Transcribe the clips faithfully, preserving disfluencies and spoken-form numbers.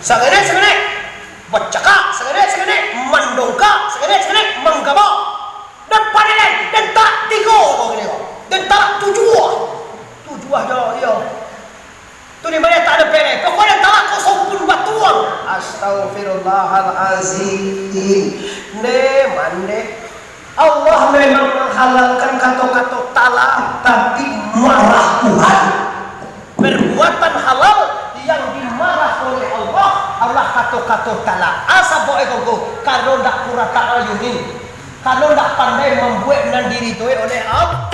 Sagenek-sagenek bacakak, sagenek-sagenek mandongkak, sagenek-sagenek manggabak. Dan paneh den, den tarak tigo ko kini ko. Den tarak tujuah. Tujuah jo, iyo. Tu di mana tak ada paneh. Pokoknya tarak ko sampun batuang. Astagfirullahalazim. Ne mandeh. Allah memang menghalalkan kato-kato talak, tapi marah Tuhan. Perbuatan halal yang dimarah oleh Allah, Allah kato-kato talak. Asa buek kongko, karena ndak kurata ayunin, karena ndak pandai mambuek nan diridoi oleh Allah.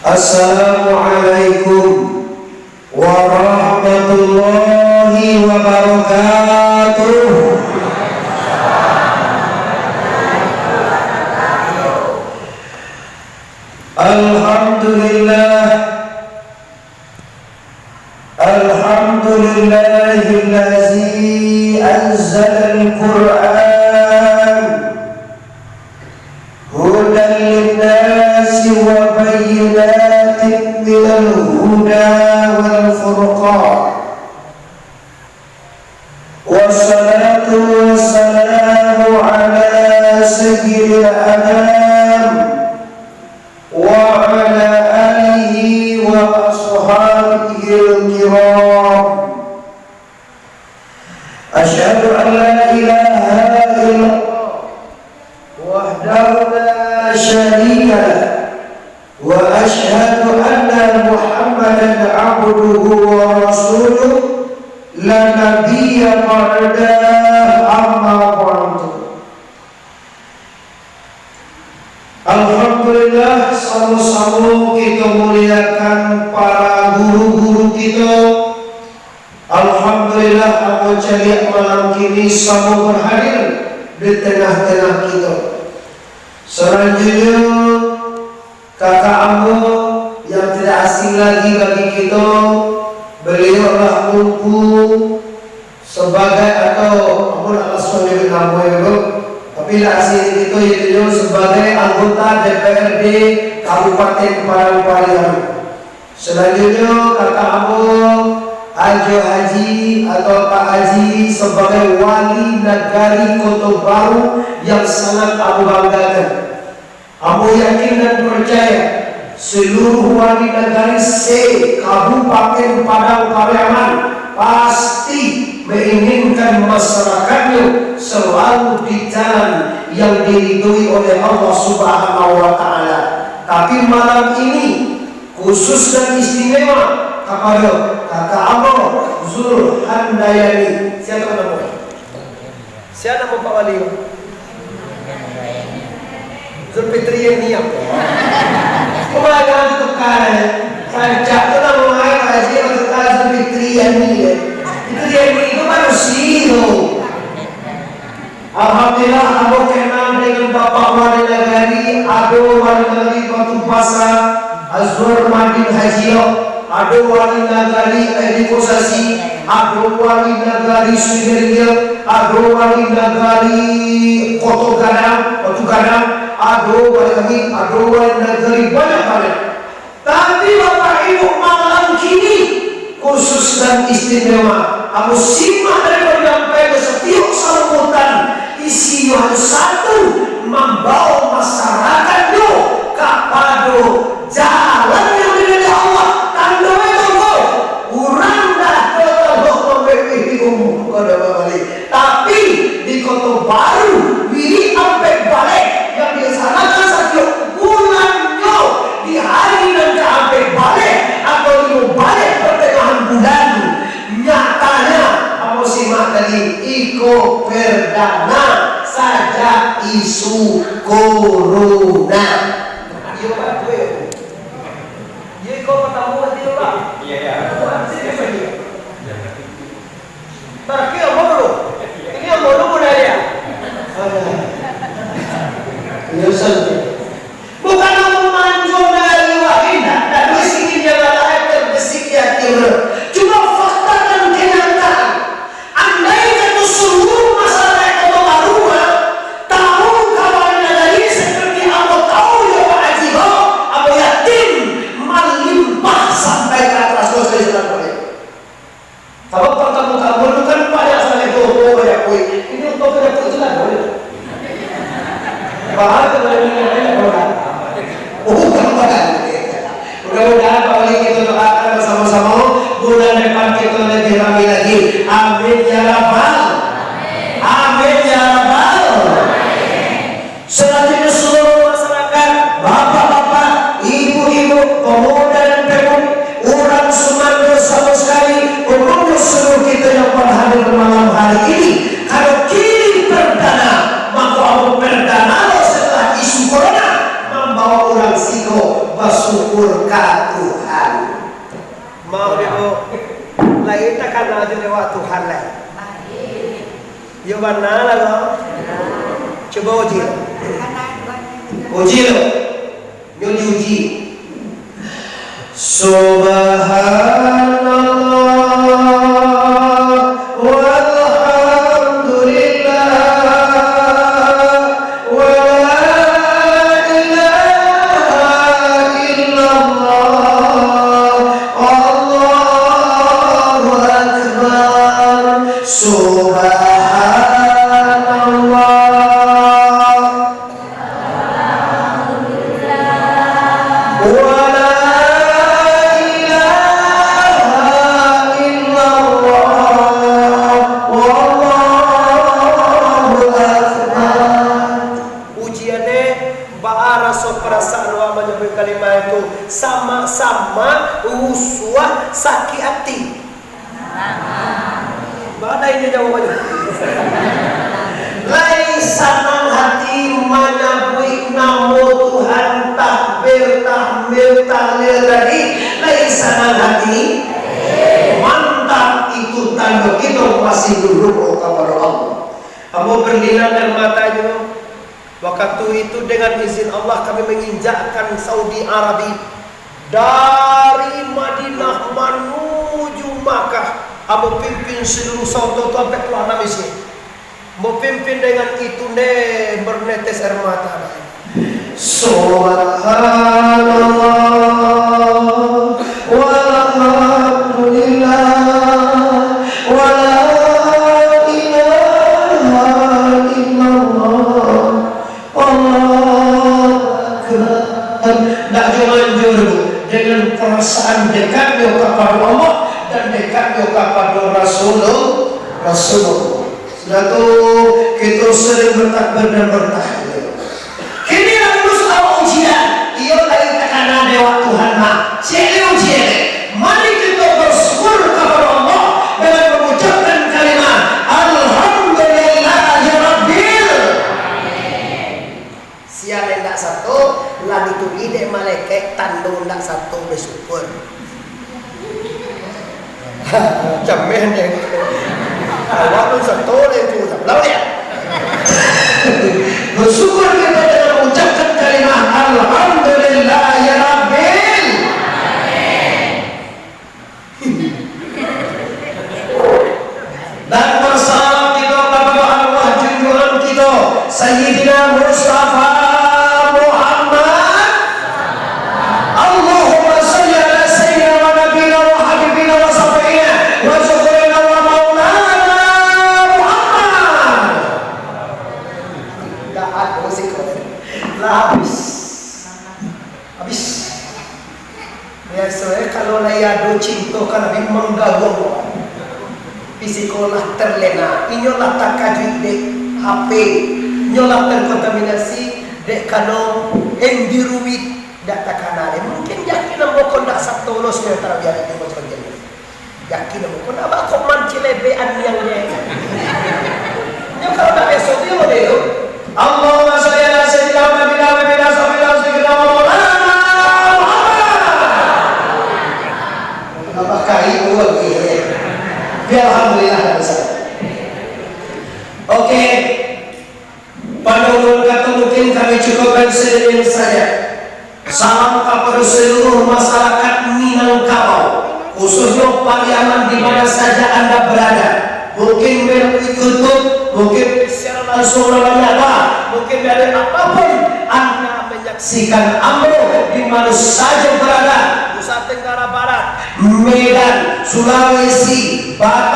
Assalamualaikum warahmatullahi wabarakatuh. Alhamdulillah. Alhamdulillahillazi anzalal Qur'an hudan linnasi wa bayyinatin minal huda wal furqan. Wassalatu wassalamu ala sayyidil anam wa ala alihi wa ashabihil kiram. Asyhadu an la ilaha illallah wahdahu la syarika lah, wa asyhadu anna Muhammadan abduhu wa rasuluh, la nabiyya ba'dah, amma ba'du. Alhamdulillah, samo-samo kito muliakan para guru-guru kito. Alhamdulillah, ambo caliak malam kini samo bahadir di tangah-tangah kito. Salanjuiknyo, kakak ambo yang tidak asing lagi bagi kito, baliau lah Ungku sabagai, atau ambo nak lasuang nyabuik namo e dulu, tapi lah asing kito, yaitu nyo sabagai anggota D P R D Kabupaten Padang Pariaman. Salanjuiknyo, kakak ambo Ajo Haji atau Pak Haji sabagai wali nagari Koto Baru yang sangat ambo banggakan. Ambo yakin dan parcaya, saluruh wali nagari se-Kabupaten Padang Pariaman pasti mainginkan masarakatnyo salalu di jalan yang diridoi oleh Allah Subhanahu wa Ta'ala. Tapi malam ini, khusus dan istimewa kapado kakak ambo Zulhandayani. Sia namo? Sia namo Pak Wali? Zulfitriani apo? Kok malah tukar, eh? Sancak tu namo ai Pak Haji, tukar Zulfitriani, eh. Fitriani tu manusia tu. Alhamdulillah, ambo kenal dengan Bapak Wali Nagari, ado Wali Nagari Batu Pasa, Azwar Madin Haji, ado Wali Nagari Edi Kosasi, ado Wali Nagari Sumeria, ado Wali Nagari Koto Gadang, Batu Gadang, ado Wali Nagari, ado Wali Nagari banyak-banyak. Tapi Bapak Ibu, malam kini khusus dan istimewa. Ambo simak dari panyampaian satiok sambutan, isinyo hanyo satu, mambawa masarakatnyo kapado jalan yang dipilih Allah. Tando itu, urang dah tahu mamilih umur pada babalik. Tapi, di Koto Baru, wirid ampek baleh yang dilaksanakan satiok bulannyo di hari nan ka ampek baleh atau limo baleh partangahan bulan. Nyatanyo, ambo simak tadi, iko perdana sajak isu corona. Iyo, Pak, tu, yo. Iyo, iko partamo tadi tu, Pak. Iyo, iyo. Tarakhir ambo dulu. Ini ambo dulu mulai, yo. Iyo, Ustaz. Bukan ambo manjo dari wahai, ndak, ndak ado singin yang lalai terbesit di hati ambo. Cuma fakta dan kenyataan. Apa pertama kamu dulu kan banyak sangat itu, oh, banyak kuih. Ini untuk banyak kuih itu lah, boleh. Bahaya kalau ini, ini, ini, oh, gampang. Mudah-mudahan, Pak Wali, kita doakan bersama-sama, bulan depan kita lebih ramai lagi. Amin ya rabbal. Amin ya rabbal. Selanjutnya, seluruh masyarakat, bapak-bapak, ibu-ibu, pemuda dan pemudi, urang sumando samo sakali, umumnyo seluruh kita yang berhadir malam hari ini. Kalau kini perdana, mako ambo perdana lo setelah isu corona, mambawa urang siko basukur ka Tuhan. Mau di, Bu? Lai takana jo lewat Tuhan lai. Yo bana lah, lo. Cubo uji. Uji lo. Nyo diuji. Subhanallah walhamdulillah wala ilaha illallah. Allahu Akbar. Subhanallah. Wala ilaha illallah. Wallahu Akbar. Ujian e, baa raso parasaan awak manyabuik kalimah itu? Samak-samak, rusuah, sakik ati. Baa inyo jawabannyo? Lai sanang hati manyabuik namo Tuhan, takbir, tahmid, tahlil tadi? Lai sanang hati? Mantap, itu tando kito masih durhaka kapado Allah. Ambo berlinang air matanyo. Wakatu itu, dengan izin Allah, kami manginjakkan Saudi Arabi. Dari Madinah manuju Makkah, ambo pimpin seluruh saunto tu ampek puluah anam isi. Ambo pimpin dengan itu, nde, bernetes air mata. Subhanallah, walhamdulillah, wala ilaha illallah. Allahu Akbar. Ndak jo manjur, Bu, dengan perasaan dekatnyo kapado Allah dan dekatnyo kapado Rasulul-, Rasulullah. Sudah tu, kito sering bertakbir dan bertahlil. Kini lah lulus awak ujian, iyo lai takana dek awak Tuhan, nah. Ciek lai ujian, eh. Mari kito bersyukur kapado Allah dengan mengucapkan kalimah, Alhamdulillahirabbil. Sia nan indak sato, lah ditulih dek malaikat tando indak sato basyukur. Cameh deh. Awak pun sato deh tu, sabelah dia. Bersyukur kita dengan mengucapkan kalimah Alhamdulillahirabbil. Dan bersalawat kito kapado arwah junjungan kito, Sayyidina Mustafa Muhammad. Allahumma salli ala Sayyidina wa Nabiyina wa Habibina wa Syafi'ina wa Zuhurina wa Maulana Muhammad. Dah habis. Habis. Biaso e, kalau lai ado cinto ka Nabi manggaruang, fisiko lah terlena, inyo lah takajuik dek H P, inyo lah terkontaminasi dek kano Android, dak takana lai. Mungkin yakin ambo ko ndak sato lo sudah tarabiah itu macam tu. Yakin ambo ko ndak bako mancilebek aniang je. Nyo kalau ndak biaso tu, yo model tu. Allahumma shalli ala sayyidina Muhammadin wa ala ali sayyidina Muhammad. Tambah kali tu lagi. Ya, alhamdulillah, dah besar. Oke. Pada ulun kato mungkin kami cukupkan sademikian saja. Salam kapado seluruh masyarakat Minangkabau, khususnyo Pariaman di mana saja Anda berada. Mungkin melalui YouTube, mungkin secara langsung melalui apa, mungkin dari apapun Anda menyaksikan ambo di mana saja berada, Nusa Tenggara Barat, Medan, Sulawesi, Batam,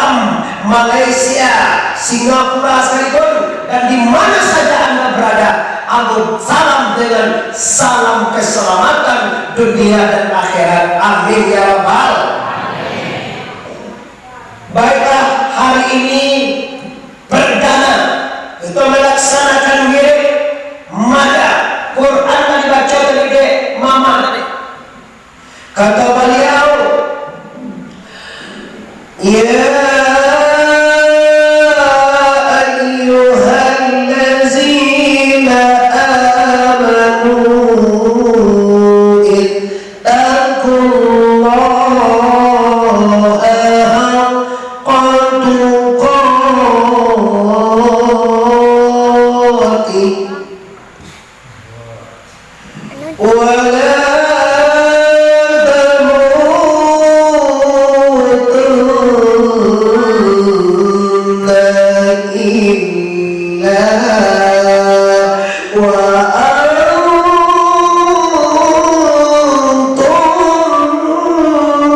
Malaysia, Singapura sekalipun, dan di mana saja Anda berada, ambo salam dengan salam keselamatan dunia dan akhirat. Amin ya rabbal. Baiklah, hari ini perdana kita melaksanakan wirid mada Quran yang dibaca tadi dek Mama tadi. Kata baliau, "Ya ayyuhallazina amanu ittaqullaha haqqa tuqatih." ولا تموتن إلا وأنتم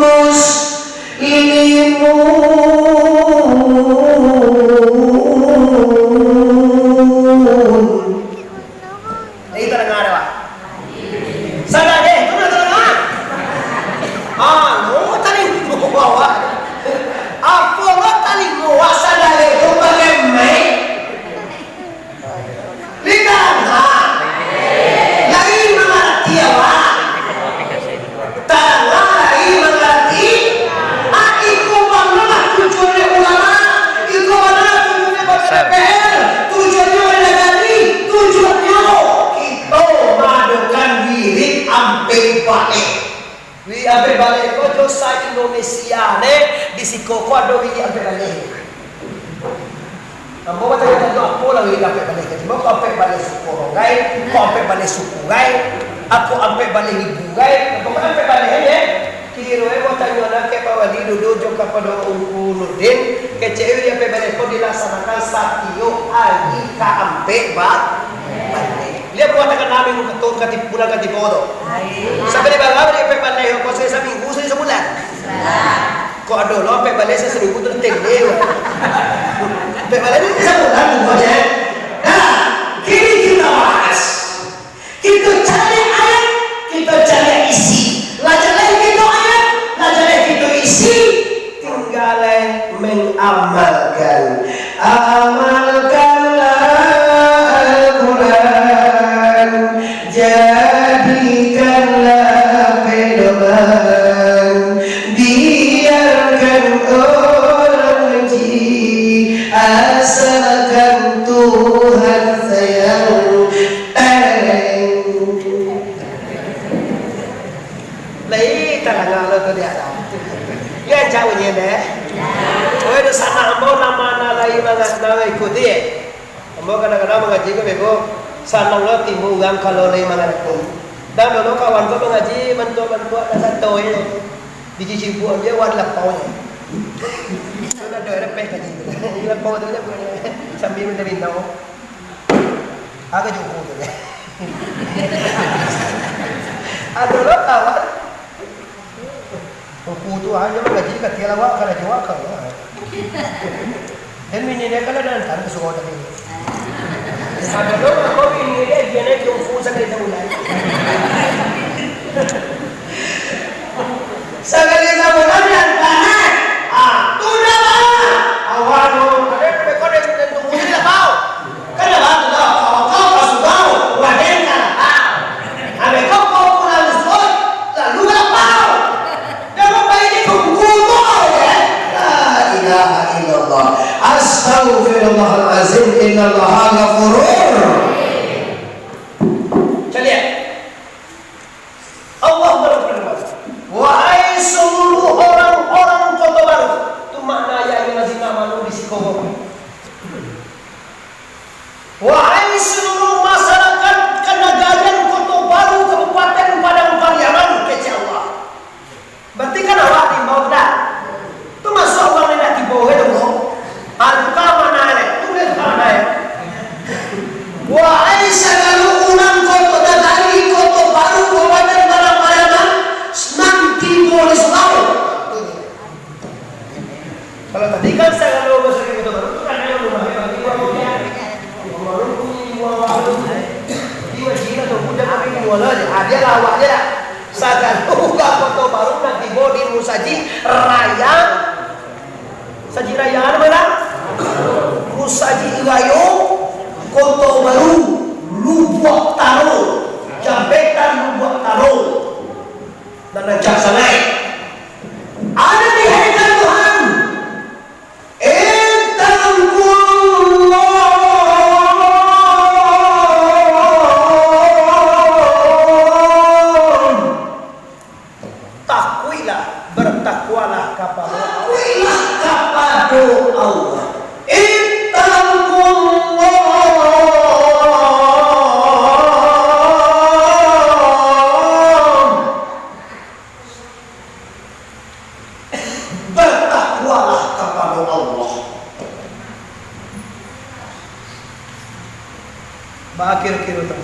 مسلمون. Lai tadanga dek awak? Sadang, eh, tu lah tadanga. Ah, lo talingo awak. Apo lo talingo awak sadang tu pakai mic? Lai tadanga. Lai mangarati awak? Tadanga lai mangarati? Ah, iko bana lah tujuannyo ulama, iko bana lah tujuannyo D P R, tujuannyo nagari, tujuannyo kito maadokan wirid ampek baleh. Wirid ampek baleh ko jo sa-Indonesia ne, di siko ko ado wirid ampek baleh. Ambo batanyo-tanyo, apo lah wirid ampek baleh tadi? Ko ampek baleh suku urang gai, ko ampek baleh suku gai, ko ampek baleh ribu gai, ko ampek baleh, eh? Kiro e batanyo nak ka Pak Wali dudu jo kapado Ungku Nurdin, kecek wirid ampek baleh ko dilaksanakan satiok ari ka ampek ba-, baleh. Liek buah takana minggu katu-, kati-, bulan katigo tu. Sampai di bawah wirid ampek baleh ko saminggu, saminggu sabulan. Kok ado lo ampek baleh saminggu tu tende. Ampek baleh ni sabulan tu aja. Nah, kini kita bahas. Kita cari ayat, kita cari isi. Lah jaleh kita ayat, lah jaleh kita isi. Tinggal lai mengamalkan. Amalkanlah Al-Quran. Jadikanlah pedoman, biarkan orang benci, asalkan Tuhan sayang. Tereng. Lai tadanga lo tu di ateh. Yo, jauah nyo deh. Oi, doh sanak ambo nan ma nan lai manga-, nan ikuti, eh. Ambo kadang-kadang mangaji ko beko, sanang lo timbua urang kalau lai mangarati. Dan dulu kawan ko mangaji bantuak-bantuak nan sato e. Biji cibuak ambiak wan lapau nyo. Sudah doh repeh kaji tu. Lapau tu lah punyo. Sambil minta-minta. Agak juku tu. Ado lo kawan. Ungku tu hanyo mangaji ka tiang lawak, ka rajo ka. Dan bini dia kan ado nan ka surau tadi. Ado lo mako bini dia, dia naik ungku sakali sabulan. Sakali sabulan nan ka. Ah, tu dah lah. Awak tu, ada mereka dia, dia tunggu dia tak tahu. Kan dah batu tau, kau, kau ka surau, waden ka lapau. Ambe kau, kau pulang suot, lalu ka lapau. Dah mau bayar di tungku tu, ya? La ilaha illallah. Astaghfirullahalazim, innallaha ghafurur. Caliak. Allah berfirman, "Wahai seluruh orang-orang Kota Baru." Tu makna ayat yang lazim nak malu di siko. "Wahai seluruh masyarakat kanagarian Kota Baru, Kabupaten Padang Pariaman," kecek Allah. Berarti kan awak diimbau tu dah. Tu masuak urang nan indak tibo tu, bro. Angka mana ni? Tu dia mana ya? Wahai sagalo urang Kota Nagari, Kota Baru, Kabupaten Padang Pariaman, nan tibo di surau. Kalau tadi kan sagalo Dia lawak je lah. Sagalo urang Koto Baru nan tibo di Musajik Raya. Musajik Raya mana? Musajik Rayo Koto Baru, Lubuak Taro. Jambetan Lubuak Taro. Nan rancak sangaik. Ada di hadapan Tuhan. Ittaqullah. Takuiklah, bertakwalah kapado Allah. Takuiklah kapado Allah. Ittaqullah. Batakwalah kapado Allah. Bakiro-kiro tu,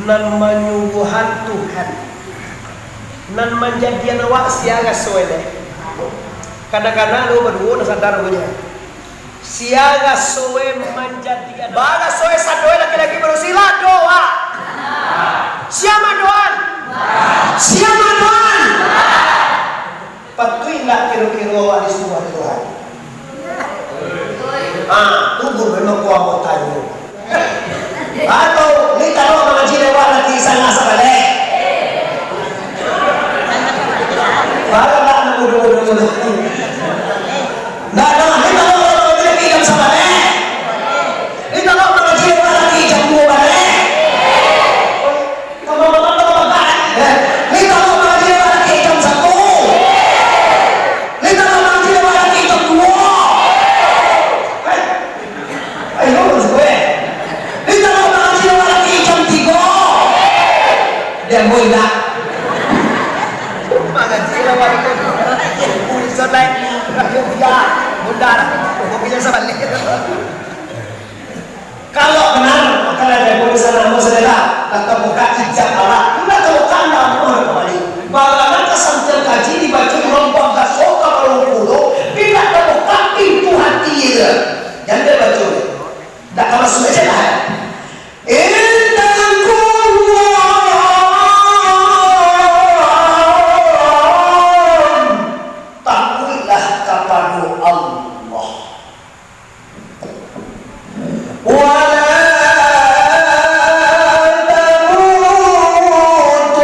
nan manyuguhan Tuhan, nan manjadian awak sia raso lai. Kadang-kadang lo baduo, dah sadar punyo. Sia raso manjadian. Baraso sadonyo laki-laki barusi lah doa. Sia madoan. Sia madoan. Patuik ndak kiro-kiro awak disuruah Tuhan? Ah, tu guru memang kuah mau tanyo. Atau, ni kalau mangaji lewat lagi sangat sabaleh. Baru nak mudo-mudo tu. Ndak, ndak, ni kalau mangaji lagi jam sabaleh. Ni kalau mangaji lewat lagi jam duo baleh. Minta maaf, minta maaf, eh. Minta maaf, mangaji lewat lagi jam satu. Minta maaf, mangaji lewat lagi jam duo. Eh. Ayo, jam satu, eh. Minta maaf, mangaji lewat lagi jam tigo. Dia mau indak. Mangaji lewat lagi. Urusan lain. Ya, bunda. Kopi jam sabaleh. Kalau benar, maka lah jago di sana, ambo sadela, lah tabuka ijab Allah, lah tabuka namo kembali. Barana kasantiang kaji dibaco urang bagaso ka balong kudo, indak tabuka pintu hati je. Jan dibaco, indak ka masuak je lah. Inna Takuiklah kapado Allah. Wala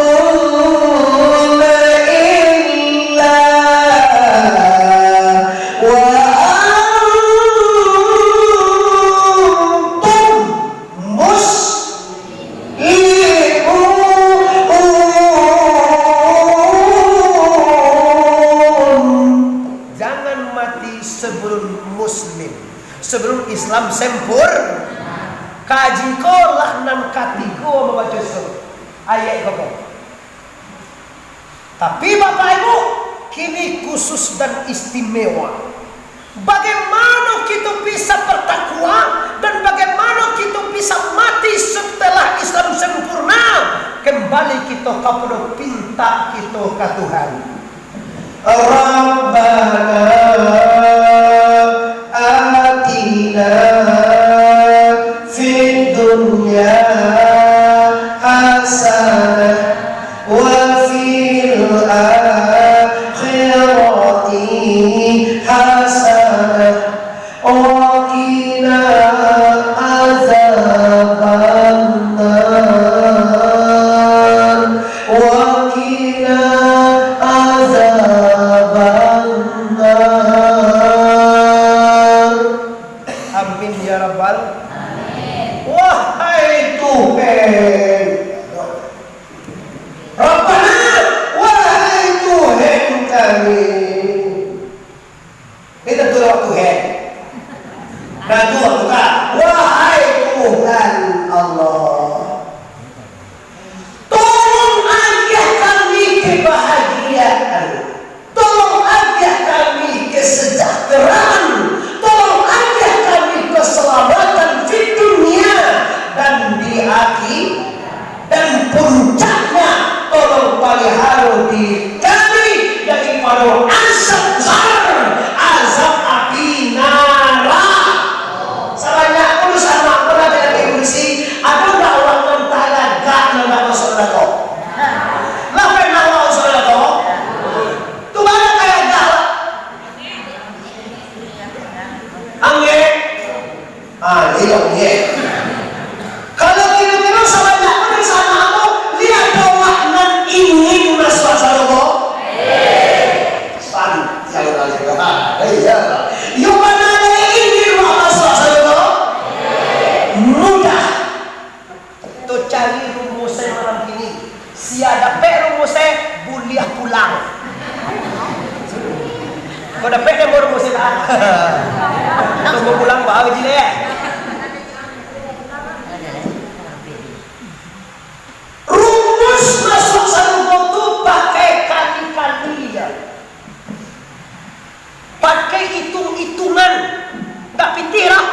tamutunna illa wa antum muslimun. Jangan mati sebelum muslim. Sebelum Islam sempur-, kaji ko lah nan katigo mambaco surah ayat ko. Tapi Bapak Ibu, kini khusus dan istimewa. Bagaimana kita bisa bertakwa dan bagaimana kita bisa mati setelah Islam sempurna, kembali kita kepada pinta kita ke Tuhan. Rabbana atina fid dunya hasanah wa fil akhirati hasanah wa qina adzabannar. Wa qina adzabannar. Amin ya rabbal. Wahai Tuhan. Rabbana, wahai Tuhan kami. Ini tentu lewat Tuhan. Nah, tu waktu kan, wahai Tuhan Allah, tolong agiah kami kebahagiaan, tolong agiah kami kesejahteraan, tolong agiah kami keselamatan di dunia dan di akhirat. Dan puncaknya, tolong paliharo diri kami daripado azab besar, azab api narako. Iyo, iyo. Kalau kiro-kiro sabanyak ko dari sanak ambo, lai ado awak nan ingin masuak sarugo? Santiang urang jago. Iyo. Yo bana lai ingin awak masuak sarugo? Mudah. To cari rumusnyo malam kini. Sia dapek rumusnyo, buliah pulang. Kau dapek demo rumusnyo, tak? Tunggu pulang, baru jilek. Rumus masuak sarugo tu pakai kali-kali, ya. Pakai itung-itungan. Ndak pitih lah.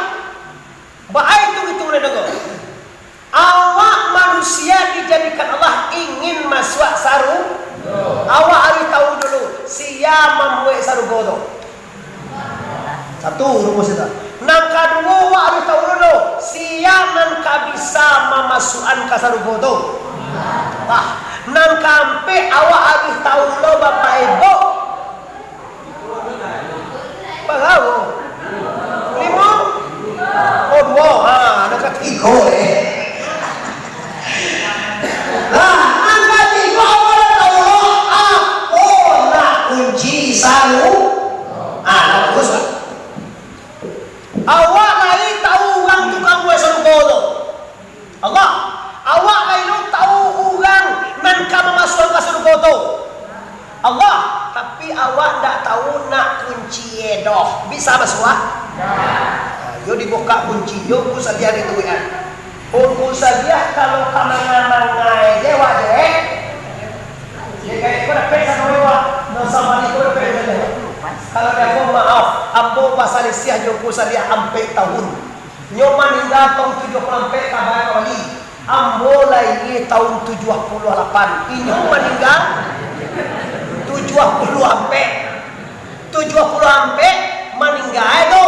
Baa itung-itungan doh. Awak manusia dijadikan Allah ingin masuak saru-, awak harus tahu dulu, sia mambuek sarugo tu. Satu rumus itu. Nan kaduo, awak harus tahu dulu, sia nan ka bisa mamasuakan ka sarugo tu. Nah, nan kaampek, awak harus tahu lo, Bapak Ibu. Bara? Limo? Oh, duo. Ha, nan katigo, eh. Lah, nan katigo, awak lah tahu lo, apo nak kunci saru-, ah, lah bagus lah. Awak lai tahu urang tukang buek sarugo tu. Allah, awak lai lo tahu urang nan ka mamasuakan ka sarugo tu. Allah, tapi awak ndak tahu nak kunci e doh. Bisa masuak? Nah, yo dibukak kunci, yo Ungku Sadiah dituikan. Ungku Sadiah kalau ka manga-manga e je awak je, eh. Jika iko dapek samo awak, dosa balik iko dapek samo awak. Kalau dia, maaf, ambo basalisiah jo Ungku Sadiah ampek tahun. Nyo maningga tahun tujuah puluah ampek, kaba ka wali. Ambo lahia tahun tujuah puluah lapan. Inyo maningga tujuah puluah ampek. Tujuah puluah ampek maningga tu.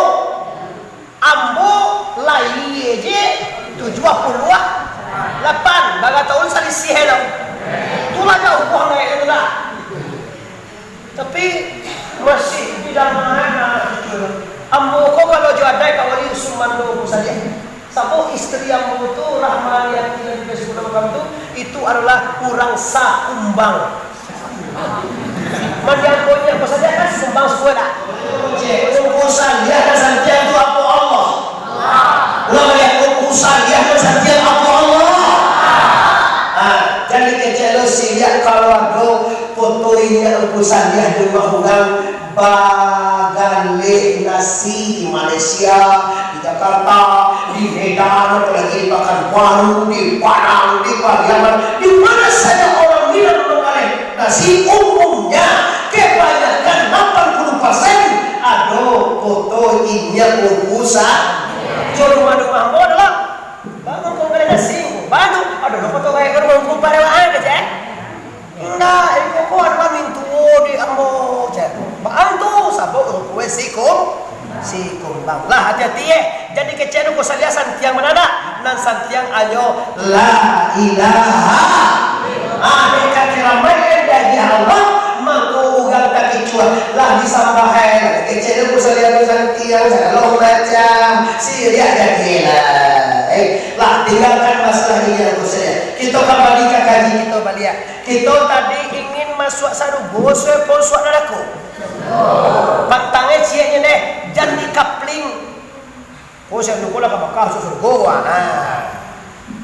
Ambo lahia je tujuah puluah lapan. Bara tahun salisih tu. Itulah jauah naik tu lah. Tapi masih bidang lain lah. Ambo ko kalau jo adaik ka wali sumando ko sajo. Sabab istri ambo tu, Rahmaniati nan di Facebook nama kami tu, itu adalah urang Sakumbang. Mandiang ko nyo ko sajo kan Sakumbang suku dak? Ungku Sadiah nan santiang tu apo Allah? Ulang baliak, Ungku Sadiah nan santiang apo Allah? Ah, jadi kecek lo siliak kalau ado foto inyo Ungku Sadiah di rumah urang, bagaleh nasi di Malaysia, di Jakarta, di Medan, apalagi di Pakanbaru, di Padang, di Pariaman, di mana saja orang Minang menggaleh nasi, umumnya kebanyakan lapan puluh persen ado foto inyo Ungku Sa-, jo rumah-rumah ambo adalah. Bangun kau kena nasi, bangun. Aduh, lo foto kayak rumah Ungku Parewaan kecek. Indak, iko ko adalah mintuo di ambo, cek. Baa tu, sabab urang kuwe sikum-, sikumbang. Lah, hati-hati, eh. Jadi, kecek tu, ko saliah santiang manadak. Nan santiang anyo, La ilaha. Ah, dek ka kiramaik, eh, diagiah Allah, mako urang takicuah. Lah, disambah, eh. Kecek tu, ko saliah tu santiang, sagalo macam. Siriah jadilah. Eh, lah, tinggalkan masalah ini, ko saliah. Kito kambali ka kaji kito baliak. Kito tadi ingin masuak sarugo, suai pun masuak narako. Pantang e cieknyo deh, jan dikapling. Ko sia tu ko lah ka Makkah masuak sarugo, ah.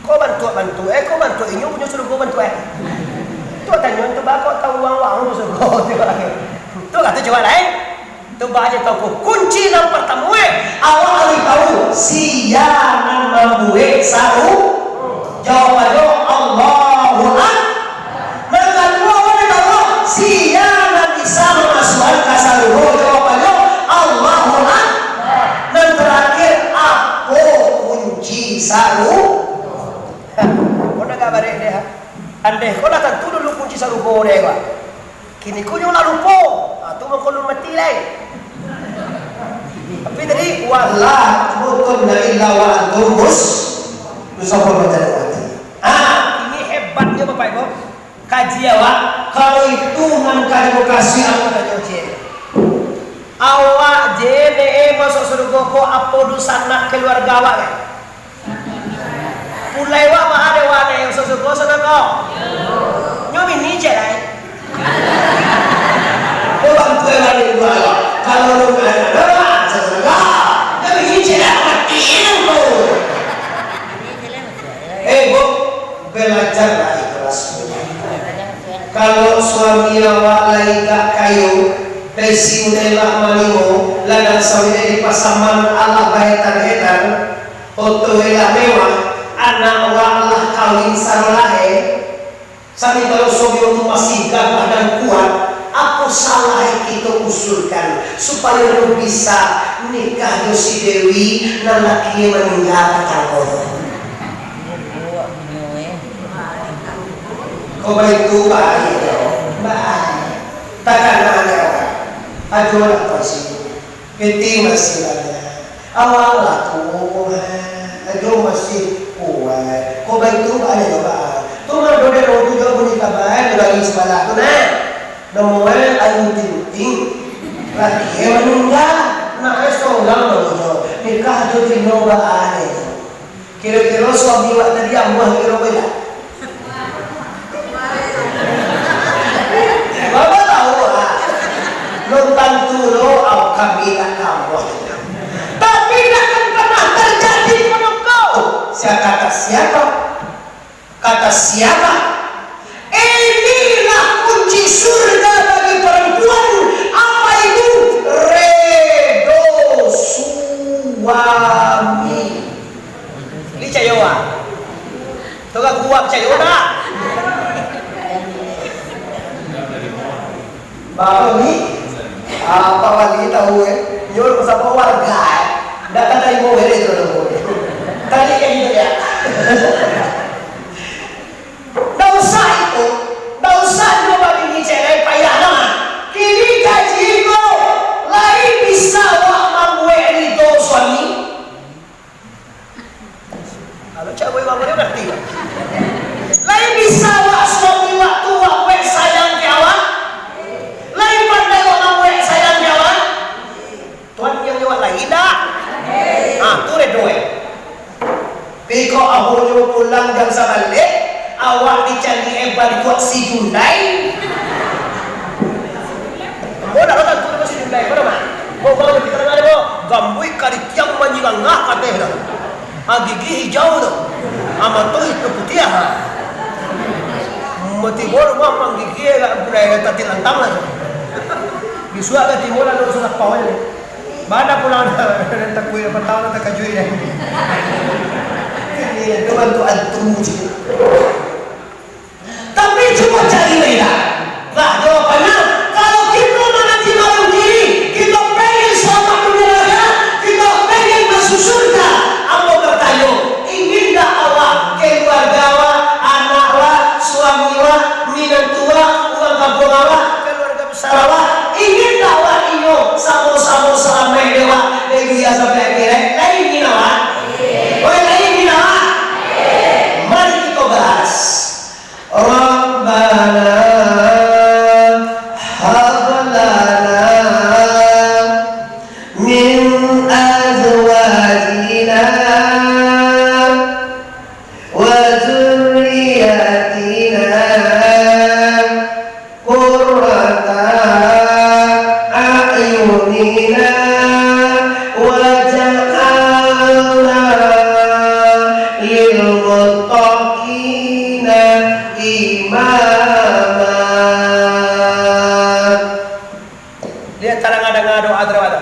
Ko bantuak-bantuak, eh, ko bantuak inyo punyo sarugo bantuak, eh. Tu tanyo tu bako tahu uang-uang tu sarugo tu. Tu kato cubo lain. Tu baa je tau ko. Kunci nan partamo, eh, awak harus tahu, sia nan mambuek saru-, jawabannyo, Allahu Ak-, nan kaduo, awak harus tahu, sia nan bisa mamasuakan ka sarugo, jawabannyo, Allahu Ak-, nan tarakhir, apo kunci saru-, ko nan agak barek deh, ha? Andeh ko lah tantu dulu kunci sarugo deh, Pak. Kini ko nyo lah lupo. Ha, tu mangko alun mati lai. Tapi tadi, "Wala tamutunna illa wa antum mus-," tu sapa baca doa tadi? Ha, ini hebatnyo Bapak Ibu. Kaji awak, kalau itu nan ka dibukasi, aku tanyo ciek. Awak je dek e masuak sarugo. Koko apo dunsanak kaluarga awak kan? Pulai wak baa dek wak nan suko-suko ko? Nyo bini ciek lai. Ko bantuan balik dua lo. Kalau lu nggak ada, nggak ada, nggak ada. Nyo bini ciek lai, mati lu. Eh, Bu, belajarlah ikhlas. Kalau suami awak lai gak kayo, pensiun lah malimo, ladang sawit di Pasaman alah bahetan-hetan, oto lah mewah, anak awak lah kawin sarolah, eh. Sami kalau suami awak tu masih gagah dan kuat, apo salah, eh, kito usulkan supayo lu bisa nikah jo si Dewi nan laki maningga tatanggo? Ko baitu baiak, baiak. Takana nyo, ajo lah kau sibuk. Piti masih banyak. Awak lah tu, ajo masih kuat. Ko baitu baiak, baiak. Tu mah dodek orang tu jo bunyi kabar dari sabalah tu, nah. Namo e Ayu Ting Ting. Laki e maningga. Nak e sorang dulu jo. Nikah jo Tino baiak. Kiro-kiro suami wak tadi amuah kiro ko indak? Bapak tahu, ah. Lun tantu lo, au kami nak kamuah. Tapi ndak akan pernah terjadi pado kau. Sia kata siapa? Kata siapa? Inilah kunci surga bagi perempuan. Apa itu? Redo suami. Picayo, ah. Togah kuat picayo dak? Bapak ni, apa wali tahu, eh? Nyo sapa warga, eh? Ndak tatarimo wele tu, tu. Tadi kayak gitu ya. Ndak usah itu, ndak usah nyo babini cerai, payah lah. Kini kaji ko, lai bisa wak mambuek rido suami? Kalau cak boy bangun dia ngerti. Lai bisa wak suami wak tu wak buek sayang ka awak? Lai pandai wak mambuek sayang ka awak? Tuan yang nyo wak lai indak? Ah, tu redo eh. Pi kok ahunyo pulang jam sabaleh, awak dicaliak e bantuak si Jundai. Ambo dak tahu tantu dek si Jundai, mano, Mak? Ambo bangun di tangah dek ambo, gambuik karitiang manyirangah kateh dah. Ah, gigi hijau tu. Ah, mato itu putiah, ha. Tibo rumah manggigi agak gulai tati lantang lah tu. Bisuak ka tibo lalu sudah pawai. Bana pulang takuik, apa tahu lah takajuik deh. Ini tu bantu antum je. Tapi cubo cari beda. Lah, jawabannyo, kalau kito mananti malam kini, kito pengen salamat dunia akhirat, kito pengen masuk surga, ambo batanyo, ingin dak awak, keluarga awak, anak awak, suami awak, minantu awak, urang kampuang awak, keluarga Sarawak, ingin dak awak inyo samo-samo salamaik dek awak, dek dunia sampai akhirat? Lai ingin awak? Oi, lai ingin awak? Mari kito bahas. Rabbana hab lana min azwajina wa dzurriyyatina qurrata a'yunina waj'alna lil muttaqina imama. Dia tarang ada doa terawat.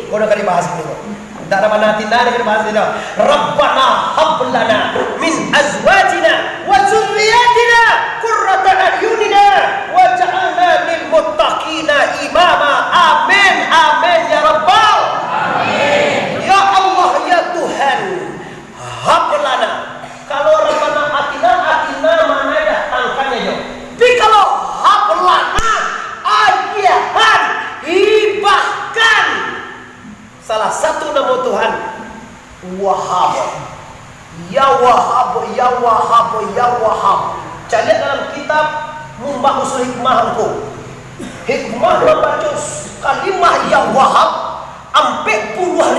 Kau dah kali bahas ini. Ndak ado panah atinyo, ado panah atinyo. Rabbana hab lana min azwajina wa dzurriyyatina qurrata a'yunina waj'alna lil muttaqina imama. Amin, amin, ya Rabbal. Amin. Ya Allah, ya Tuhan, hab lana. Kalau Rabbana atina, atina maknanyo datangkan ajo. Tapi kalau hab lana, agiahan, hibahkan. Salah satu namo Tuhan, Wahab. Ya Wahab, ya Wahab, ya Wahab. Caliak dalam kitab Mambah Usul Hikmah angko. Hikmah mambaco kalimah ya Wahab, ampek puluah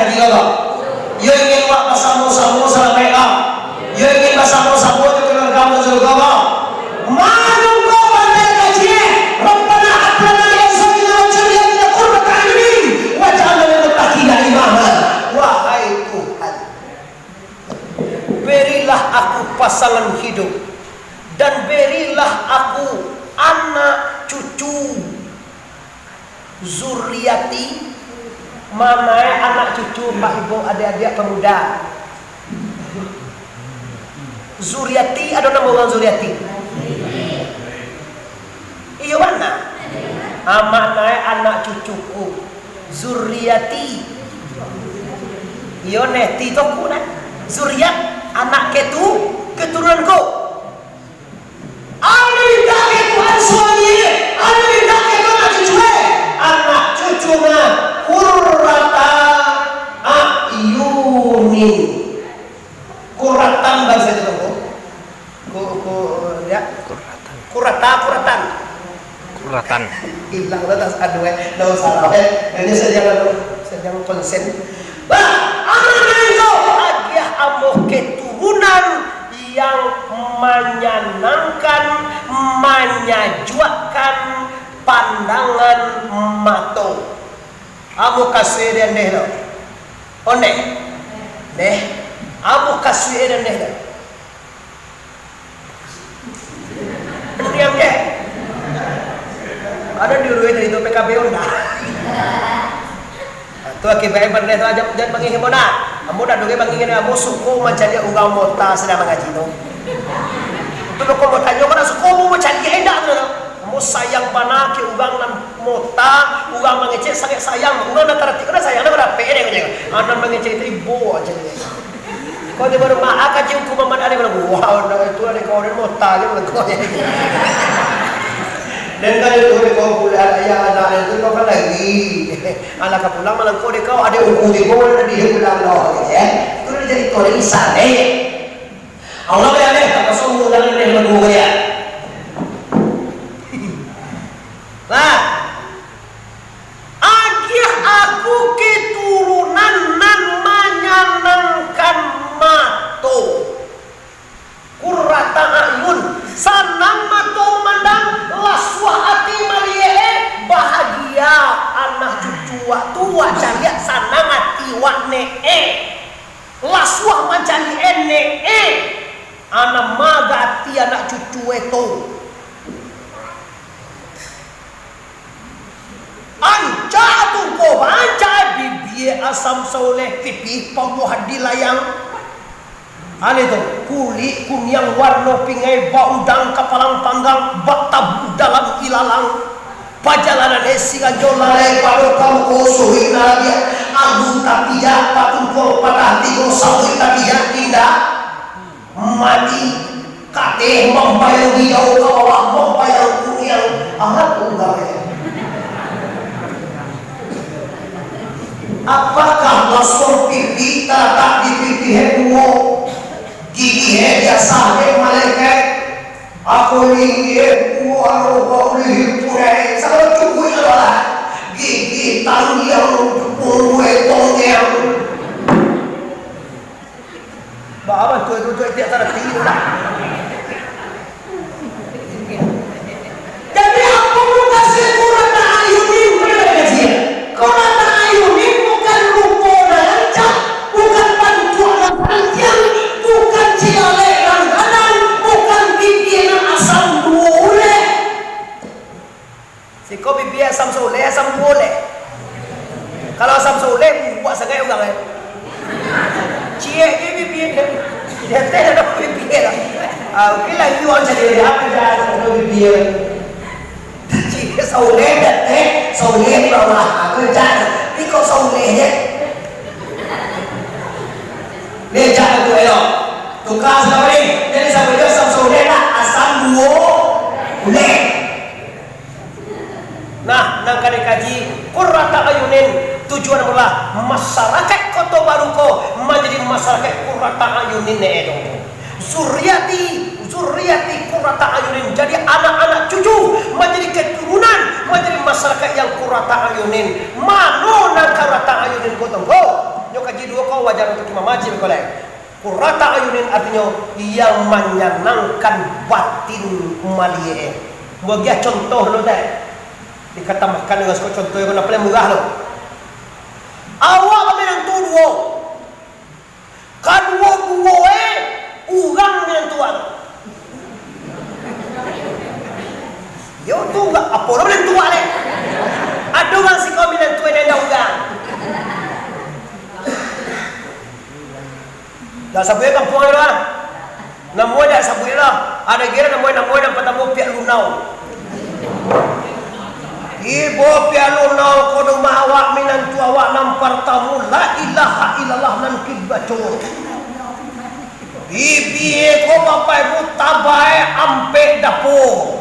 kaji Allah? Yo ingin awak basamo-samo salamaik, ah? Yo ingin basamo-samo jo kaluarga masuk surga, ah? Mangko pandai kaji, Rabbana hab lana min azwajina wa dzurriyyatina qurrata a'yunin waj'alna lil muttaqina imama. Wahai Tuhan, berilah aku pasangan hidup, dan berilah aku anak cucu. Zuriati, manae anak cucu, Pak Ibu, adik-adik pemuda. Zuriati, ado namo urang Zuriati? Iyo, bana. Amak nae anak cucuku. Zuriati. Iyo, neh, ti toku nah. Zuriat, anak ketu-, keturunanku. Anu mintak ka Tuhan suami, anu mintak ka Tuhan anak cucu, eh. Anak cucu mah qurrata a'yunin. Qurratan bahasa Jawa ko. Ko, ko, ya. Qurratan. Qurrata, qurratan. Qurratan. Ilang lah tas anu, eh. Ndak usah lah, eh. Ini saja lah, saja konsen. Bah, anak itu agiah ambo keturunan yang manyanangkan, manyajuakkan pandangan mato. Ambo kasuik dek andeh tu. Ondeh. Deh. Ambo kasuik dek andeh tu. Diam deh. Ado di urang tadi tu P K B Honda. Tu akibatnyo pandai tu aja, jan bangih ambo nah. Ambo dak doh bangih, ambo suko mancaliak urang mota sadang mangaji tu. Tu lo ko ambo tanyo, ko dak suko ambo mancaliak indak tu. Ambo sayang bana ka urang nan mota, urang mangecek sangaik sayang. Urang nan taratik ko dak sayang, dak badapek deh ko. Anak mangecek tu ibo aja deh. Kau di rumah, ah, kaji hukum Muhammad Ali bilang, "Wah, ndak itu ada kau dan mota aja bilang kau." Dan kalau itu ada kau pulang, ya, anak itu kau kan lagi. Alah, kau pulang malah kau dek kau ada hukum di kau, ada di pulang kau, gitu, ya. Itu udah jadi kau dari sana. Allah ya, deh, tak pasal ulang deh, lagu dia. Nah, agiah aku keturunan nan manyanangkan mato. Qurrata a'yun, sanang mato mandang, lasuah ati maliek, Ti anak cucu e tu. Ancak tu ko, ancak bibia Asam Soleh, pipih pamuah di layang. Ane tu, kulik kuniang warno pingai, baudang kapalang panggang, batabu dalam ilalang. Pajalanan e siranjo lalai pado kamuko suruik narabiak, agu tapijak, patumpuang patah tigo, sabuik tapijak indak mati, kateh mambayang di jauah ka bawah, mambayang kuniang, amat urang e. Apakah lasuang pipih talatak di pipih e duo, gigih e diasah dek malekaik? Ako lingih kuah lo baulih punai, sagalo cukuik adalah gigi tanggiang pungguai tonggiang. Baa bantuak tu, tu tiap tarati tu lah. Jadi, apo mukasuik qurrata a'yunin ko dari kaji? Qurrata a'yunin bukan rupo nan rancak, bukan bantuak nan pantiang, bukan cilalek nan gadang, bukan bibia nan asam duo ulek. Siko bibia Asam Soleh, asam duo ulek. Kalau Asam Soleh, buak sangaik urang e. Ciek je bibia dia. Di ateh ado bibia lah. Ah, oke lah, iyo, apo jadi, apo jadi, apo bibia. Ciek Soleh di ateh, Soleh di bawah. Apo jadi? Iko Soleh je. Ni, cak tu, elok. Tuka sajo ni. Jadi, sabuik Asam Soleh lah, asam duo ulek. Nah, nan ka dikaji, qurrata a'yunin, tujuan adalah masyarakat Koto Baru ko manjadi masyarakat qurrata a'yunin, eh, dong. Zuriati, zuriati qurrata a'yunin, jadi anak-anak cucu, manjadi keturunan, manjadi masyarakat yang qurrata a'yunin. Mano nan qurrata a'yunin ko, dong, ko? Nyo kaji duo ko, wajar untuak Imam Haji ko lai. Qurrata a'yunin artinyo yang manyanangkan batin maliek. Bagiah contoh lo deh. Dikatambahkan dengan siko contoh yang paling murah lo. Awak baminantu duo. Kaduo-duo e urang minantu awak tu. Yo tu, apo lo minantu awak le? Ado urang siko minantu e nan indak urang. Dak sabuik kampuang tu lah. Namo e dak sabuik lah. Ado gira namo e, namo e nan partamo Piak Lunau. Ibo Piak Lunau ko rumah awak, minantu awak nan partamo, la ilaha illallah nan kibaco. Bibia ko bapak ibu tabae ampek dapo.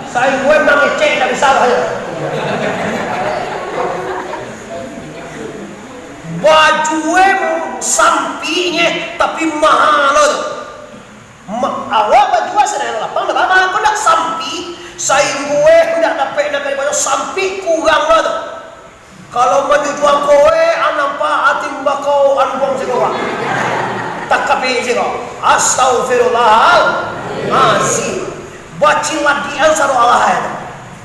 Sainggo mangecek dak bisa lah. Bajue sampiknyo, tapi maha lo tu. Ma-, awak bajua sadang lapang, dak baa, ko dak sampik, sainggo eh ndak dapek nak ka dibaco, sampik kurang lo tu. Kalau manjujuang ko eh, an nampak atin bakau an buang siko, Pak. Takapik siko. Astagfirullahalazim. Baciladian saro alah ai.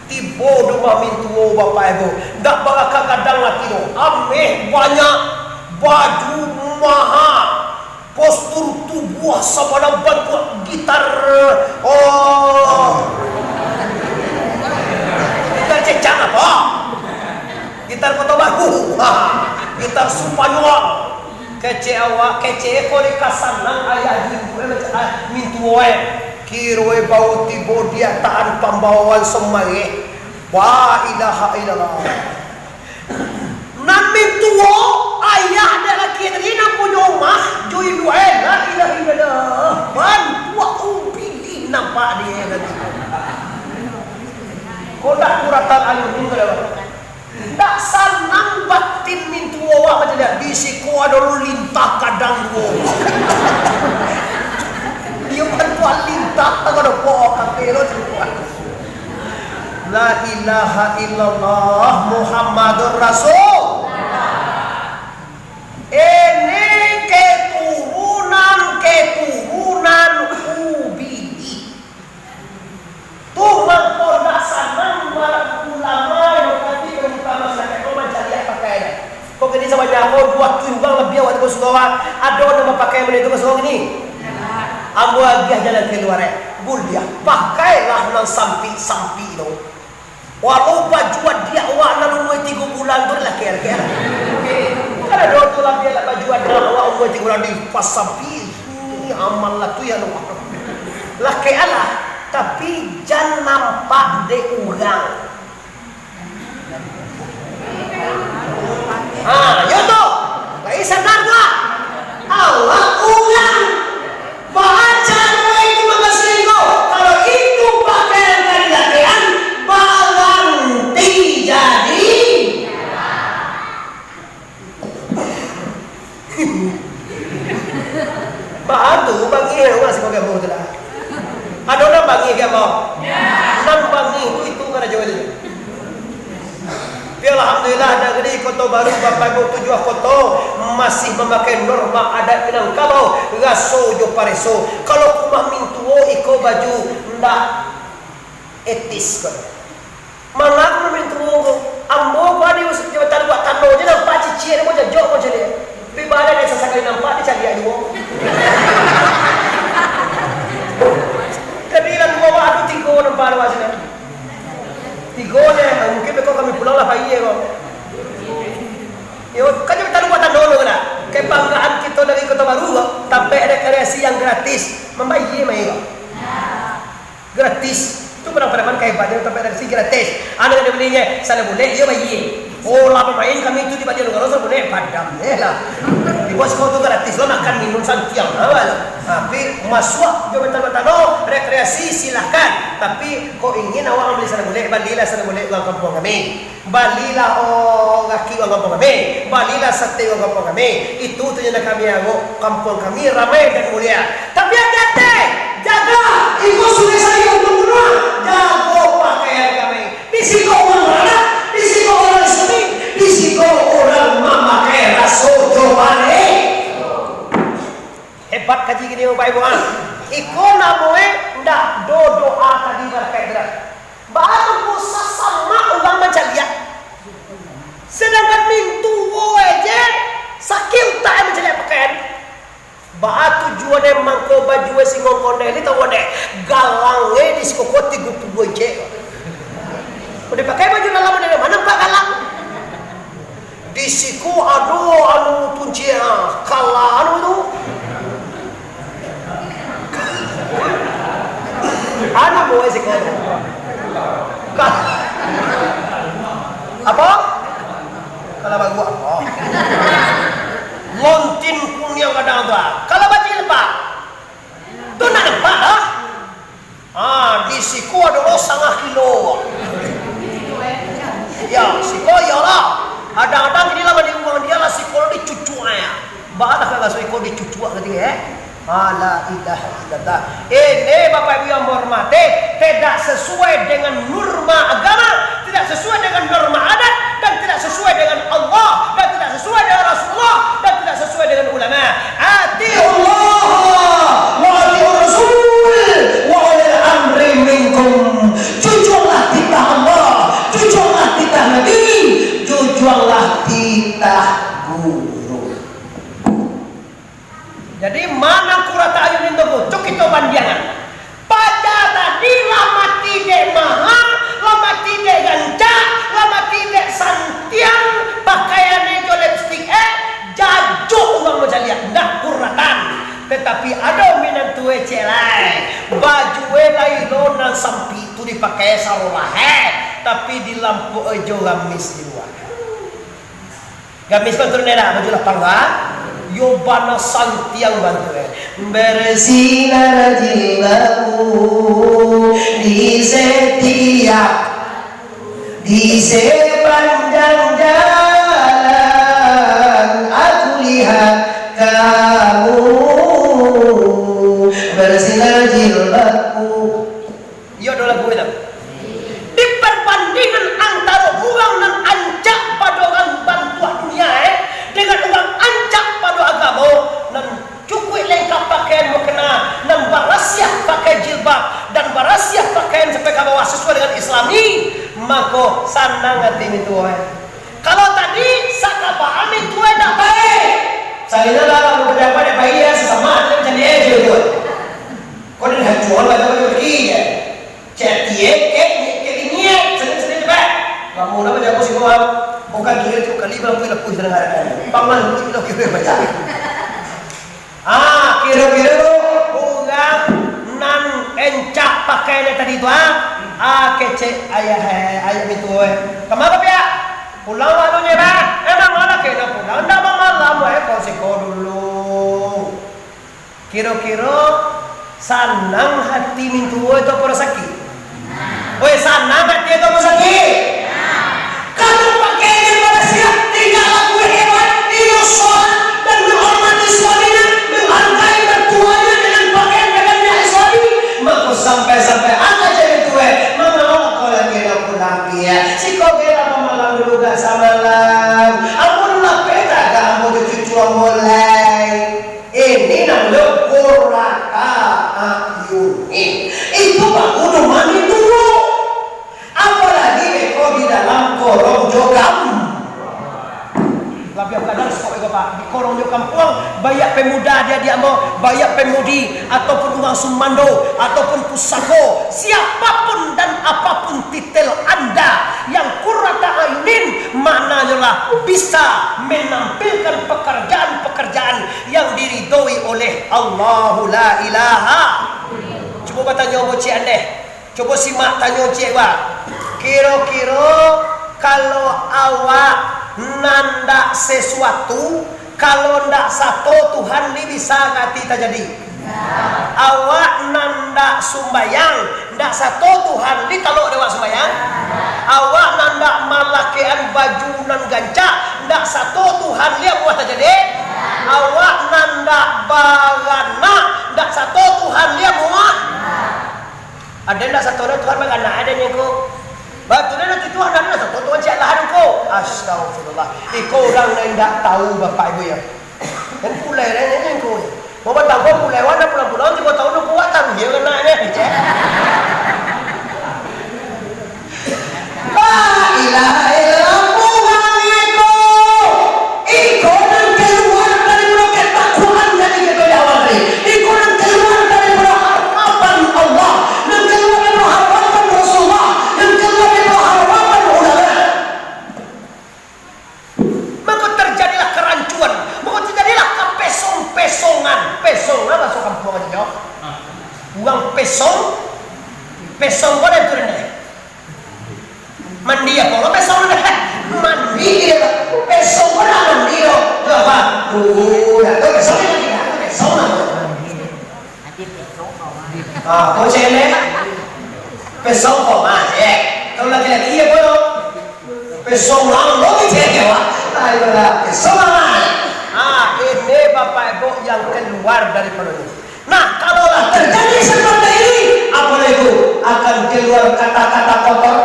Tibo di rumah mintuo bapak ibu, ndak baraka gadang ati doh. Ameh banyak, baju maha, postur tubuah sabana bantuak gitar. Oh. Gitar cecak apo? Gitar Koto Baru. Ha. Gitar Spanyol. Kecek awak, kecek ko dek ka sanang ayah ibu, eh, macam, ah, mintuo, eh. Kiro, eh, baru tibo di ataan pambawaan samareh. La ilaha illallah. Nan mintuo, ayah dek laki tadi nan punyo rumah, jo induak, eh, la ilaha illallah. Bantuak umpili nampak di tadi. Ko dak kuratan alun tu dah. Ndak sanang batin mintuo awak macam dia. Di siko ado lintah kadang duo. Iyo bantuak lintah, tak ado po, kaki lo cukup. La ilaha illallah Muhammadur Rasul. Ini keturunan-keturunan Ubidi. Tu mangko ndak sanang malah ulama yang tadi berutama sangat ko mancaliak pakai. Ko kini sabanyak ko dua tu urang labiah waktu ko surau, ado nan bapakai model tu ko surau kini? Ambo agiah jalan kalua, eh. Buliah, pakailah nan sampik-sampik tu. Walau baju adiak awak nan umua tigo bulan tu, lakek-lakek lah. Kan ado tu lah, bialah baju adiak awak umua tigo bulan, di pas sampik. Ih, aman lah tu ya, lo. Lakek lah, tapi jan nampak dek urang. Ha, yo tu. Lai sadar tak? Awak urang. Baa caro itu mambasuah iko? Kalau itu pakaian ka dilakekan, baganti jadi. Baa tu bangih urang siko ka ambo tu lah. Ado nan bangih ka ambo? Nan bangih tu itu karajo tu. Tapi alhamdulillah, nagari Koto Baru, Bapak Ibu, tujuah koto masih mamakai norma adat Minangkabau, raso jo pareso. Kalau ka umah mintuo iko baju, ndak etis ko. Manga ka mintuo ko? Ambo ko ado di Jabatan Luak Tano je nampak ciciak ko, jajok ko caliak. Tapi baa dek sasakali nampak dicaliak juo. Tapi lah duo awak tu tigo nampak awak sinan. Tigo je, mungkin beko kami pulang lah pai ko. Yo, kan Jabatan Luak Tano tu lah. Kebanggaan kito dari Koto Baru ko, tampek rekreasi yang gratis. Mambayia main ko. Gratis. Tu padang-padangan ka hebatnyo, tampek rekreasi gratis. Anu nan dibalinyo, sando bulek, iyo bayia. Oh, lah bamain kami tu di Banjarnegara, sando bulek, padam je lah. Di bos ko tu gratis lo, makan, minum, santiang awak lo. Tapi masuak jo Jabatan Luak Tano, rekreasi, silahkan. Tapi kok ingin awak mambali sando bulek, balilah sando bulek urang kampuang kami. Balilah, oh, raki urang kampuang kami, balilah sate urang kampuang kami. Itu tu nan kami arok, kampuang kami ramai dan mulia. Tapi ati-ati, jaga, iko Sungai Sayuang Gunung Bunuang, jago pakaian kami. Di siko urang baranak, di siko urang Islam, di siko urang mamakai raso jo panek. Hebat kaji kini, Bapak Ibu, ah. Iko namonyo ndak do doa tadi barakaik tu dah. Baa tu ko sasamak urang mancaliak. Sadangkan mintuo je sakik utak mancaliak pakaian. Baa tujuan mangko baju singkong kondel ni tahu dek? Galang e di siko ko tigo puluah inci. Udah pakai baju dalam dari mana nampak galang? Di siko ado anu tuncia, kala anu tu. Anu buah siko tu. Ka-, apa? Kala baguak apa? Lontin kuniang gadang tu, ah. Kala bajilbab. Tu nak nampak dah. Ah, di siko ado lo sangah kilo. Ya, siko iyolah. Kadang-kadang kini lah bali urang dia lah siko lo dicucuak ya. Baa lah ka raso iko dicucuak gitu ya. Ah, la ilaha illallah. Ini Bapak Ibu yang hormati, tidak sesuai dengan norma agama, tidak sesuai dengan norma adat, dan tidak sesuai dengan Allah, dan tidak sesuai dengan Rasulullah, dan tidak sesuai dengan ulama. Atiullah wa atiur Rasul wa ulil amri minkum. Jujuanglah titah Allah, jujuanglah titah Nabi, jujuanglah titah guru. Jadi, mana kurata ayun itu, Bu? Cuk kito bandiangan. Paja tadi lah mati dek maha, lah mati dek gancak, lah mati dek santiang, pakaian e jo lipstik e, jajok urang mancaliak, ndak kuratan. Tetapi ado minantu e cek lai, baju e lai lo nan sampik tu dipakai sarolah e, tapi dilampok e jo gamis di lua. Gamis ko turun dah, baju lapang ko, ha? Yo bana santiang bantu e. Bersinar jilbabmu di setiap, di sepanjang jalan aku lihat kamu. Bersinar jilbabmu. Iyo, ado lagu itu. Di parbandingan antaro urang nan ancak pado urang bantuak dunia, eh, dengan urang ancak pado agamo, nan cukuik lengkap pakaian mukena, nan barasiah pakai jilbab, dan barasiah pakaian sampai ka bawah sasuai dengan Islami, mako sanang ati mintuo, eh. Kalau tadi, sakabaan mintuo, eh, ndak baik. Salino lah, kalau pejabat ndak baik, ya, sasama, tapi macam ni, eh, je, je. Pamalu lo kiro baca. Ah, kiro-kiro urang nan encak pakai nan tadi tu, ah. Ah, kecek ayah, eh, ayah itu, eh. Kama piak? Pulang waktunyo, bah. Emang lah kena pulang. Ndak bamalam, eh, kau siko dulu. Kiro-kiro sanang hati mintuo tu apo sakik? Oi, sanang hati tu apo sakik? Kalau pakai ilmu manusia, tinggal lagu hebat, iyo sholat dan menghormati suaminya, menghargai mertuanya dengan pakaian dan niat suami. Mako sampai-sampai anak jadi tuai, mangawak kau lagi nak pulang dia. Siko kira malam dulu gak samalam. Amun lapeh tak gak ambo cucu ambo lai. Ini namonyo qurrata a'yunin. Itu baru rumah mintuo. Apalagi beko di dalam korong jo gam-, labiah gadang stok iko, Pak. Di korong jo kampuang, baiak pemuda di adiak ambo, baiak pemudi, ataupun urang sumando, ataupun pusako, siapapun dan apapun titel anda yang qurrata a'yunin, maknanyo lah bisa menampilkan pekerjaan-pekerjaan yang diridhoi oleh Allahu la ilaha. Cubo batanyo ambo ciek andeh. Cubo simak tanyo ciek, Wak. Kiro-kiro kalau awak nan ndak sesuatu, kalau ndak sato Tuhan ni bisa ngati tajadi? Awak nan ndak sumbayang, ndak sato Tuhan ni talok dek awak sumbayang? Awak nan ndak malakekan baju nan gancak, ndak sato Tuhan ni amuah tajadi? Awak nan ndak baranak, ndak sato Tuhan ni amuah? Ado ndak sato Tuhan baranak, ado nyo ko. Batua nyo nanti Tuhan, ado ndak sato Tuhan ciek lah ado ko. Astagfirullah. Iko urang nan ndak tahu, Bapak Ibu, ya. Kan pulai lah nyo ko. Mau batambah pulai, wan pulang-pulang tigo tahun, kuat taruih yo kananyo. La ilaha illallah, urang iko. Iko nan kalua dari mulo ketakuan dari kito di awal tadi. Iko nan kalua dari mulo harapan Allah, nan kalua dari mulo harapan Rasulullah, nan kalua dari mulo harapan ulama. Mako terjadilah kerancuan, mako terjadilah kepesong-pesongan. Pesong, nah, bahaso kampuang aja, jo. Urang pesong, pesong ko den tu den. Mandi apo lo pesong den? Mandi dia, pesong ko nak mandi lo. Tu apa? Tuh, dah tu pesong ni lagi, dah tu pesong lah. Ah, kau cewek, pesong ko mah, eh. Kalau laki-laki ya, bodoh. Pesong lang lo di cewek, wah. Ayolah, pesong lang. Ah, ini Bapak Ibu yang keluar dari perut. Nah, kalau lah terjadi seperti ini, apa itu? Akan keluar kata-kata kotor,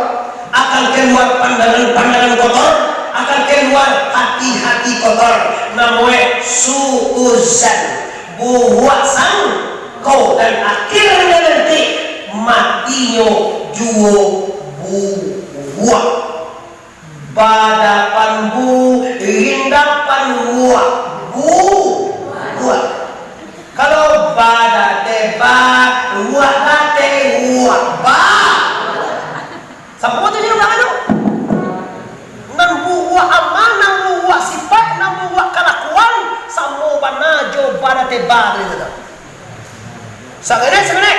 akan keluar pandangan-pandangan kotor, akan keluar hati-hati kotor. Namonyo suuzan, buruak sangko, dan akhirnya nanti matinyo juo buruak. Badapan bu, rindapan ruak, bu, ruak. Kalau badateba, ruak date, ruak ba. Samo tu je urang tu. Nan buruak amal, nan buruak sipaik, nan buruak kalakuan, samo bana jo badateba tu, gitu. Sangenek-sangenek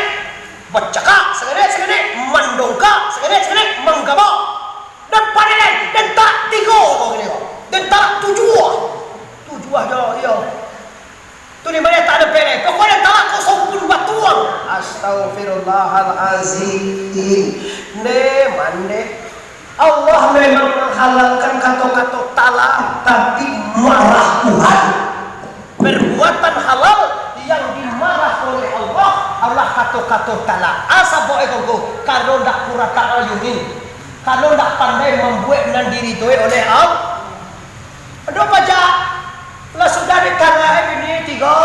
bacakak, sangenek-sangenek mandongkak, sangenek-sangenek manggabak. Dan pandai den, den talak tigo ko kini ko. Den talak tujuah. Tujuah jo, iyo. Tu di ma tak ado pelek. Pokok den talak ko sampun batuang. Astagfirullahalazim. Ne mande. Allah memang menghalalkan kato-kato talak, tapi marah Tuhan. Perbuatan halal yang dimarah oleh Allah, Allah kato-kato talak. Asa boe kongko, karena ndak qurrata a'yunin. Karena ndak pandai mambuek nan diridoi oleh Allah. Aduh, pajak. Lah sudah ditalak, eh, bini tigo.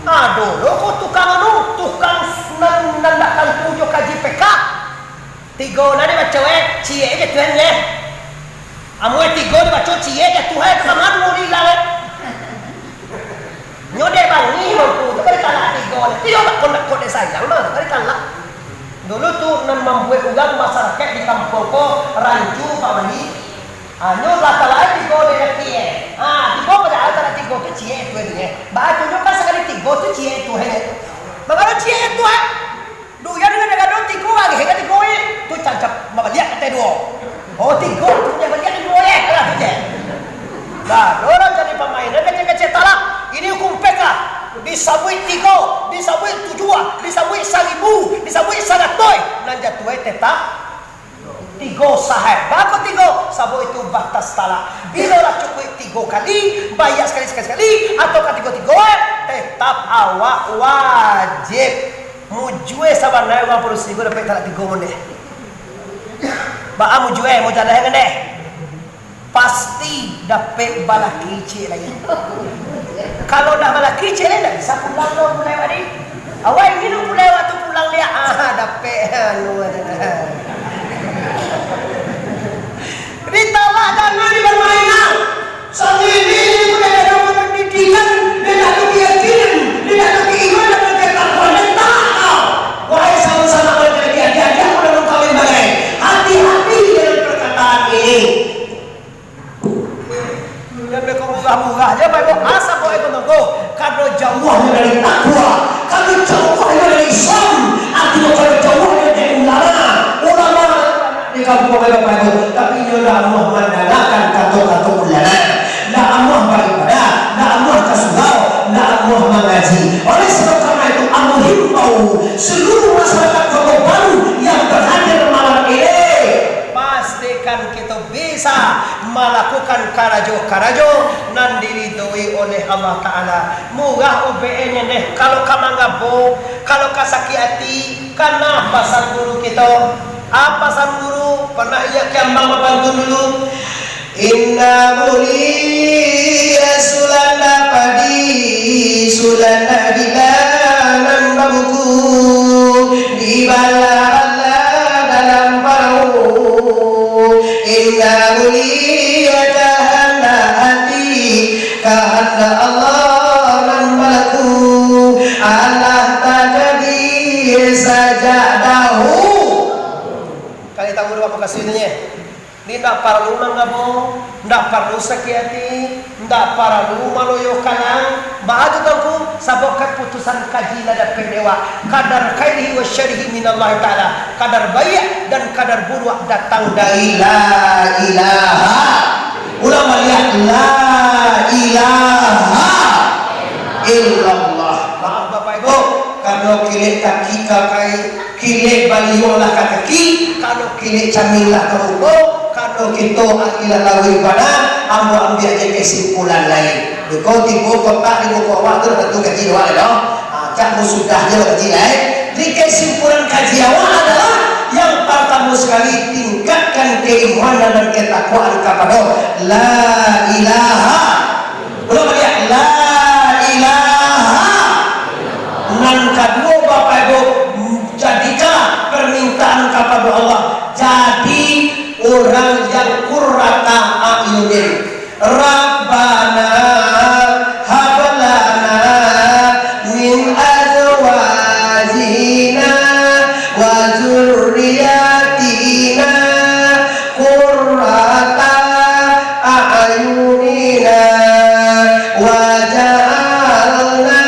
Aduh, lo ko tukang anu, tukang nan, nan ndak tantu jo kaji pekah. Tigo nan dibaco, eh, ciek je Tuhan, eh. Amun tigo dibaco ciek je Tuhan, tu sama duo ilang, eh. Nyo dek bangi mampu tu, bari talak tigo. Iyo, bakon-bakon dek sayang mah, bari talak. Dulu tu nan mambuek urang masyarakat di kampuang ko rancu, Pak Wali. Anyo lah talain tigo dek laki, eh. Ha, tigo padahal talain tigo tu ciek tu, eh, tu, eh. Baa tu nyo kan sakali tigo tu ciek tu, eh. Mangalo ciek tu, eh. Duo nan ado tigo lagi, eh, tigo, eh. Tu cancap babaliak katai duo. Oh, tigo tu nyo baliak duo, eh. Alah, tu je. Lah, urang jadi pamainan kecek-kecek talak. Ini hukum fikah. Disabuik tigo, disabuik tujuah, disabuik saribu, disabuik saratuih. Nan jatuah, eh, tetap Tigo sahai. Baa kok tigo? Sabab itu batas talak. Bilo lah cukuik tigo kali, baiak sakali, sakali, sakali, atau ka tigo-tigo, eh, tetap awak wajib mujua. Sabana urang padusi ko dapek talak tigo mun deh. Baa mujua, eh, mau jalan kan deh? Pasti dapek balaki ciek lai. Kalau dah balaki ciek lai, ndak bisa pulang doh, pulai wak di. Awak ingin pulai waktu pulang liak, ah, dapek anu aja dah. Ditalak jangan dipermainkan. Satu ini, ini bukan ada pendidikan, dia tak ada keyakinan, dia tak ada keimanan dan ketakwaan, dia tak tahu. Wahai sama-sama berjadi adik-adik, aku dah kawin bagai. Hati-hati dengan perkataan ini. Jan beko murah-murah je, Bapak Ibu. Asa kok iko nunggu. Kado jauahnyo dari takwa. Kado jauahnyo dari Islam. Artinyo kado jauahnyo dari ulama. Ulama di kampuang, Bapak Ibu. Tapi inyo ndak amuah mandangakan kato-kato ulama. Ndak amuah baibadah. Ndak amuah ka surau. Ndak amuah mangaji. Oleh sebab karena itu, ambo himbau seluruh masyarakat Kota Baru yang berhadir malam ini. Pastikan kito bisa malakukan karajo-karajo nan diridoi oleh Allah Ta'ala. Murah ubek-e nyo deh, kalau ka manggabo, kalau ka sakik ati, kana pasan guru kito. Apa pasan guru? Pernah inyo kiambang bapantun dulu. Indak buliah sulan bapadi, sulan bapadi nan babuku, dibala-bala dalam parau. Indak buliah kahandak hati, kahandak Allah nan balaku, alah takdir sajak dahulu. Kalian tahu apa maksudnya? Indak paralu manggabo, indak paralu sakik ati, indak paralu maloyo kalang. Baa tu, Tuangku? Sabab kaputusan kaji lah dapek dek awak. Qadar khairihi wa syarrihi minallahi ta'ala. Kadar baiak dan kadar buruak datang dari la ilaha. Ulang baliak, la ilaha illallah. Maaf, Bapak Ibu, karena kilek kaki kakai. Kilek baliak lah ka kaki, kalau kilek camin lah ka muko, kalau kito ati lah laweh bana, ambo ambiak je kesimpulan lai. Beko tibo kotak di muko awak tu, tantu kaji awak lai doh. Ha, cak mo sudah je kaji lai. Di kesimpulan kaji awak adalah, yang partamo sakali, tingkatkan keimanan dan ketakwaan kapado la ilaha. Ulang baliak, la ilaha. Nan kaduo, Bapak Ibu, jadikanlah permintaan kapado Allah jadi urang yang qurrata a'yunin. Rabbana hab lana min azwajina wa dzurriyyatina qurrata a'yunina waj'alna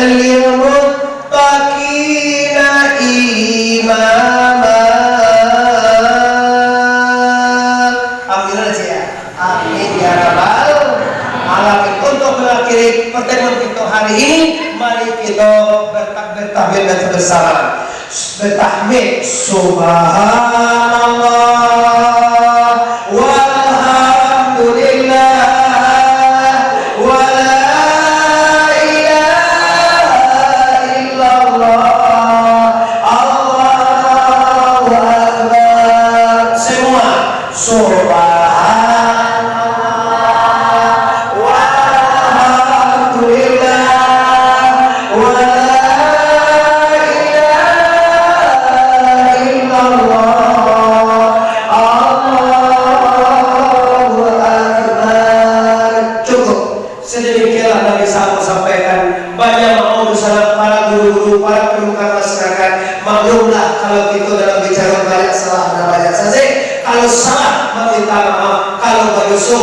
lil muttaqina imama. Amin, ya. Amin, ya rabbal alamin. Untuk mengakhiri pertemuan kita hari ini, mari kita bertakbir tahmid bersama. Batahmid, Subhanallah, walhamdulillah, wala ilaha illallah, Allahu Akbar. Semua. Subhanallah, walhamdulillah, wala ilaha illallah, Allahu Akbar. Cukup. Sademikianlah nan bisa ambo sampaikan. Banyak maaf di sana para guru-guru, para permukaan masyarakat. Maklumlah kalau kita dalam bicara banyak salah dan banyak sasek. Kalau salah, meminta maaf, kalau badoso,